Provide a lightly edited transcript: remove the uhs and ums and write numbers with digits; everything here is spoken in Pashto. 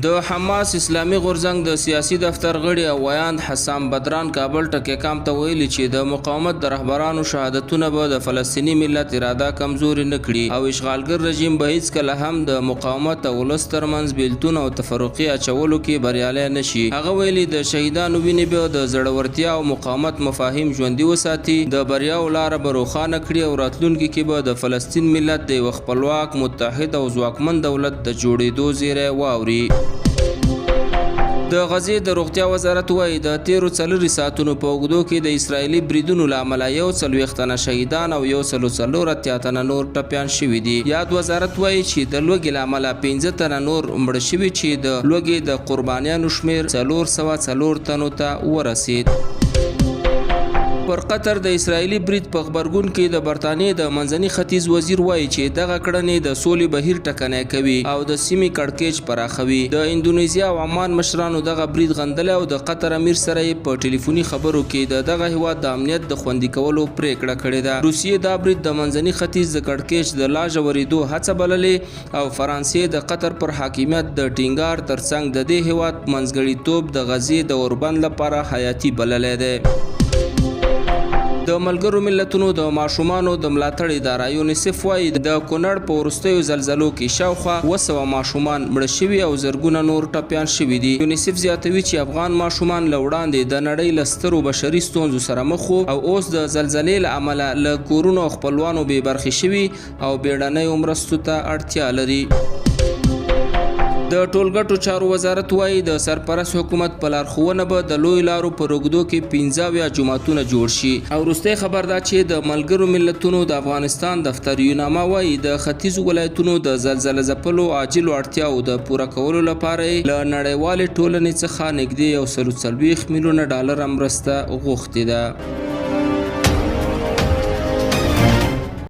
د حماس اسلامي غورځنګ د سیاسي دفتر غړي او ویاند حسام بدران کابل ټکی کام ته ویلي چې د مقاومت د رهبرانو شهادتونه به د فلسطیني ملت اراده کمزورې نه کړي او اشغالګر رژیم به هیڅکله هم د مقاومت او ولس ترمنځ بیلتون او تفرقې اچولو کې بریالی نه شي. هغه ویلي، د شهیدانو وینې به د زړورتیا او مقاومت مفاهیم ژوندي وساتي، د بریاوو لاره به روښانه کړي او راتلونکي کې به د فلسطین ملت د یوه خپلواک، متحد او ځواکمن دولت د جوړېدو زیری واوري. د غزې د روغتیا وزارت وايي، د تېرو 24 ساعتونو په اوږدو کې د اسراییلي بریدونو له امله 41 تنه شهیدان او 184 تنه نور ټپیان شوي دي. یاد وزارت وايي چې د لوږې له امله 5 تنه نور مړه شوي چې د لوږې د قربانیانو شمېر 404 تنو ته ورسېد. پر قطر د اسراییلي برید په غبرګون کې د برتانیې د منځني ختیځ وزیر وايي چې دغه کړنې د سولې بهیر ټکنی کوي او د سیمې کړکېچ پراخوي. د اندونیزیا او عمان مشرانو دغه برید غندلی او د قطر امیر سره یې په ټیلیفوني خبرو کې د دغه هېواد د امنیت د خوندي کولو پرېکړه کړې ده. روسیې دا برید د منځني ختیځ د کړکېچ د لا ژورېدو هڅه بللې او فرانسې د قطر پر حاکمیت د ټینګار ترڅنګ د دې هېواد منځګړیتوب د غزې د اوربند لپاره حیاتي بللی دی. د ملګرو ملتونو د ماشومانو د ملاتړ اداره یونیسف وايي، د کونړ په وروستیو زلزلو کې شاوخوا 700 ماشومان مړه شوي او زرګونه نور ټپیان شوي دي. یونیسف زیاتوي چې افغان ماشومان له وړاندې د نړۍ له سترو بشري ستونزو سره مخ وو او اوس د زلزلې له امله له کورونو او خپلوانو بې برخې شوي او بیړنیو مرستو ته اړتیا لري. د ټولګټو چارو وزارت وايي، د سرپرست حکومت په لارښوونه به د لویو لارو پر اوږدو کې 75 جوماتونه جوړ شي. او وروستی خبر دا چې د ملګرو ملتونو د افغانستان دفتر یوناما وايي، د ختیځو ولایتونو د زلزله ځپلو عاجلو اړتیاوو د پوره کولو لپاره یې له نړیوالې ټولنې څخه نږدې 140 میلیونه ډالره مرسته غوښتې ده.